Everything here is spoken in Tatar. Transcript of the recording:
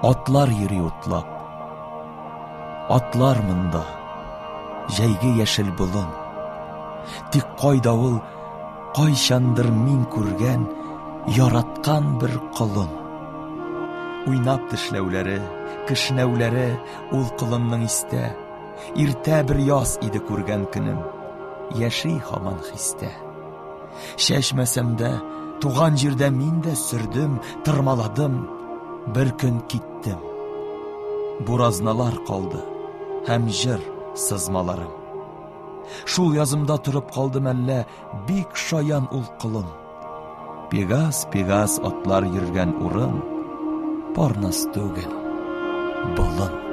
Атлар йөри утлап. Атлар монда, җәйге яшел болын. Тик кайда ул, кайчандыр мин күргән, яраткан бер колын? Уйнап тешләүләре, кешнәүләре ул колынның истә. Иртә бер яз иде күргән көнем, яши һаман хистә. Чәчмәсәм дә, туган җирдә мин дә сөрдем, тырмаладым, бер көн киттем. Буразналар калды һәм җыр сызмаларым. Шул язымда торып калды мәллә бик шаян ул колын. Пегас, Пегас атлар йөргән урын, Парнас түгел, болын.